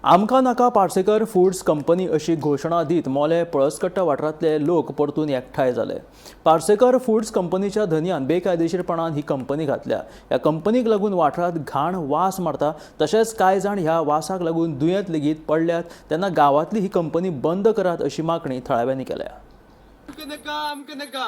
आमकां नाका Parsekar foods company अशी घोशणा दीत मोले पळसकट्टा वाठारांतले लोक परतून एकठांय जाले. पार्सेकर फूड्स कंपनीच्या धनयान बेकायदेशीरपणान ही कंपनी घातल्या. ह्या कंपनीक लागून वाठारांत घाण वास मारता, तशेंच कांय जाण ह्या वासाक लागून दुयेंत लेगीत पडल्यात. तेन्ना गांवांतली ही कंपनी बंद करात अशी मागणी थळाव्यांनी केल्या. आमकां नाका, आमकां नाका,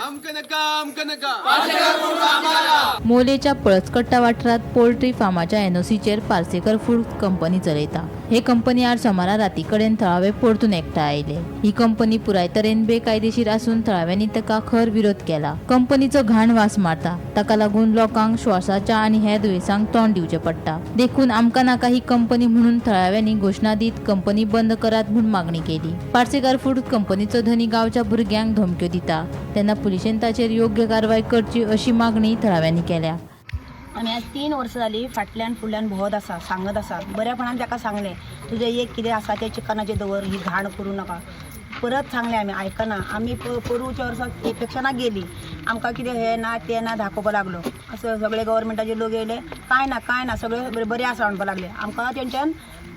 आमकां नाका, आमकां नाका. मोलेच्या पळसकट्टा वाठारांत पोल्ट्री फार्माच्या एनओसीचेर पार्सेकर फूड कंपनी चलयता. हे कंपनी आड सोमारा राती कडेन थळावे परतून एकठांय आयले. ही कंपनी पुराय तरेन बेकायदेशीर आसून थळाव्यांनी ताका खर विरोध केला. कंपनीचो घाण वास मारता, ताका लागून लोकांक श्वासाच्या आनी हेर दुयेंसांक तोंड दिवचें पडटा. देखून आमकां नाका ही कंपनी म्हणून थळाव्यांनी घोशणा दीत कंपनी बंद करात म्हूण मागणी केली. पार्सेकर फूड कंपनीचो धनी गांवच्या भुरग्यांक धमक्यो दिता, तेन्ना पुलिशेन ताचेर योग्य कारवाय करची अशी मागणी थळाव्यांनी केल्या. आमी आज 3 वर्सां जालीं फाटल्यान फुडल्यान भोंवत आसा, सांगत आसा. बऱ्यापणान ताका सांगलें, तुजें एक कितें आसा तें चिकनाचें दवर, ही घाण करूं नाका. परत सांगलें आमी, आयकना. आमी पोरूच्या वर्सा इलेक्शनाक गेली, आमकां कितें हें ना तें ना दाखोवपाक लागलो. असं सगळे गव्हर्मेंटाचे लोक येयले, कांय ना, कांय ना, सगळे बरे बरे आसा म्हणपाक लागले. आमकां तेंच्यान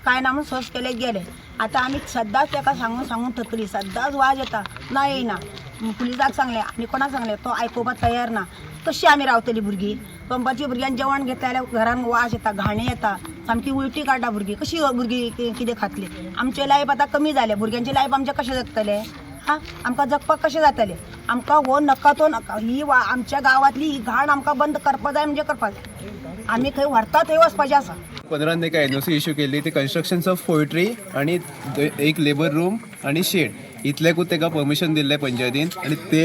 कांय ना म्हणून सोस केले, गेले. आतां आमी सद्दांच ताका सांगून सांगून थकली. सद्दांच वाज येता ना, येयना. पुलिसाक सांगलें आनी कोणाक सांगलें, तो आयकुपाक तयार ना. कशी आमी रावतली भुरगीं? पंपाची भुरग्यांक जेवण घेतलें जाल्यार घरान वास येता, घाणी येता, सामकी उलटी काडटा भुरगीं. कशी भुरगीं कितें खातली? आमचें लायफ आतां कमी जालें. भुरग्यांचें लायफ आमचें कशें जगतलें? हा, आमकां जगपाक कशें जातलें? आमकां हो नाका तो नाका. ही वा आमच्या गांवांतली ही घाण आमकां बंद करपा जाय, म्हणजे करपा जाय. आमी खंय व्हरता थंय वचपाचें आसा. 15 एका एनओसी इश्यू केल्ली ती कन्स्ट्रक्शन्स ऑफ पोल्ट्री आनी एक लेबर रूम आनी शेड, इतल्याकूच तेका परमिशन दिल्लें पंचायतीन. आनी ते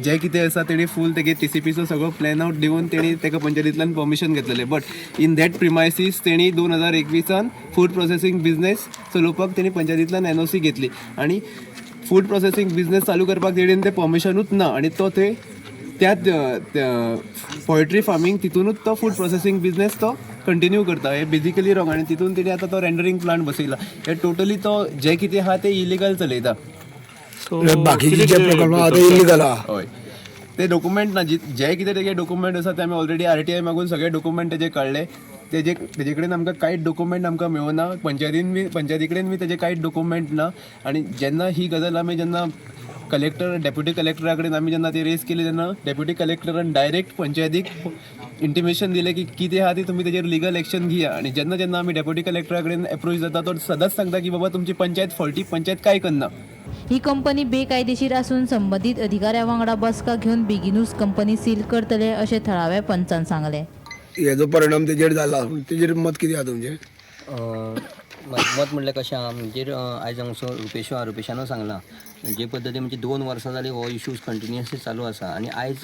जे कितें आसा तेणी फूल तेगे टीसीपीचो सगळो प्लॅन आउट दिवन तेणी तेका पंचायतींतल्यान परमिशन घेतलेलें. बट इन that premises तेणी 2021 फूड प्रोसेसींग बिझनेस चलोवपाक तेणी पंचायतींतल्यान एनओसी घेतली आनी फूड प्रोसेसींग बिझनेस चालू करपाक तेणेन तें परमिशनूच ना आनी तो थंय त्याच पोल्ट्री फार्मींग तितूनच तो फूड प्रोसेसींग बिझनेस तो कंटिन्यू करता. हे बेजिकली रॉंग. आनी तितून तेणी आतां तो रेंडरिंग प्लांट बसयला. हे टोटली तो जे कितें आहा ते इलिगल चलयता. बाकीचे जे प्रकल्प आहा ते इलिगल आहा. हय, ते डॉक्युमेंट ना. जे कितें तेगे डॉक्युमेंट आसा ते आमी ऑलरेडी आरटीआय मागून सगळे डॉक्युमेंट तेजे काडले. तेजे कडेन आमकां कांयच डॉक्युमेंट आमकां मेळना. पंचायतीन बी, पंचायती कडेन बी तेजे कांयच डॉक्युमेंट ना. आनी जेन्ना ही गजाल आमी जेन्ना कलेक्टर, डेप्युटी कलेक्टरा कडेन आमी जेन्ना ती रेज केली, तेन्ना डेप्युटी कलेक्टरान डायरेक्ट पंचायतीक इंटिमेशन दिलें की कितें आहा ती तुमी तेजेर लिगल एक्शन घेया. आनी जेन्ना जेन्ना आमी डेप्युटी कलेक्टरा कडेन एप्रोच जाता, तो सदांच सांगता की बाबा, तुमची पंचायत फॉल्टी, पंचायत काय करना. ही कंपनी बेकायदेशीर आसून संबंदीत अधिकाऱ्या वांगडा बसका घेवन बेगिनूच कंपनी सील करतले अशें थळाव्या पंचान सांगलें. हेजो परिणाम तेजेर जाला, तेजेर मत कितें आहा तुमचें? म्हाजें मत म्हणल्यार कशें आहा, म्हणजे आयज हांगसर रुपेश आहा, रुपेशानू सांगलां जे पद्दतीन, म्हणजे 2 वर्सां जालीं हो इशूज कंटिन्युअसली चालू आसा. आनी आयज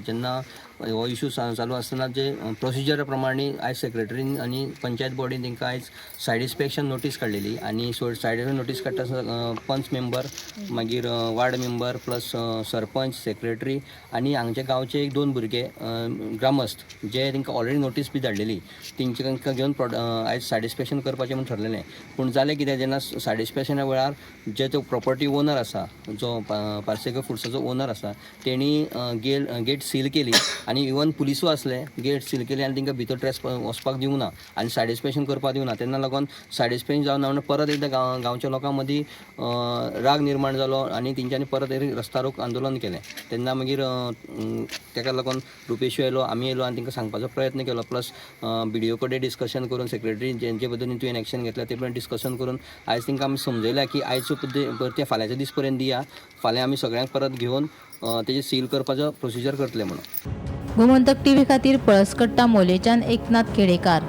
जेन्ना हो इशू चालू आसतना जे प्रोसिजर प्रमाणे आयज सेक्रेटरीन आनी पंचायत बॉडीन तांकां आयज सायड इन्स्पेक्शन नोटीस काडलेली. आनी सायड नोटीस काडटा आसतना पंच मेंबर, मागीर ward member, plus sarpanch, secretary आनी हांगचे गांवचे एक दोन भुरगे ग्रामस्थ जे तांकां ऑलरेडी नोटीस बी धाडलेली, तेंचे तांकां घेवन आयज सायड इन्स्पेक्शन करपाचें म्हूण ठरलेलें. पूण जालें कितें, जेन्ना सायड इन्स्पेक्शना वेळार जे तो प्रॉपर्टी ओनर आसा, जो पार्सेकर फुड्साचो ओनर आसा, तेणी गेट सील केली आनी इवन पुलिसूय आसले. गेट सील केली आनी तांकां भितर ट्रेस वचपाक दिवना आनी सायड इन्स्पेक्शन करपाक दिवना. तेन्ना लागून सायड इन्स्पेक्शन जावना म्हणून परत एकदां गांवच्या लोकां मदीं राग निर्माण जालो आनी तेंच्यांनी परत एक रस्ता रोक आंदोलन केलें. तेन्ना मागीर तेका लागून रुपेश येयलो, आमी येयलो आनी तांकां सांगपाचो प्रयत्न केलो. प्लस बीडीओ कडेन डिस्कशन करून, सेक्रेटरी जेंचे पद्दतीन तुवें एक्शन घेतलें ते पण डिस्कशन करून आयज तांकां आमी समजयल्या की आयज परते फाल्यांच्या दीस पर्यंत दिया, फाल्यां आमी सगळ्यांक परत घेवन तेजें सील करपाचो प्रोसिजर करतले म्हणून. गोमंतक टीव्ही खातीर पळसकट्टा मोलेच्यान एकनाथ खेडेकार.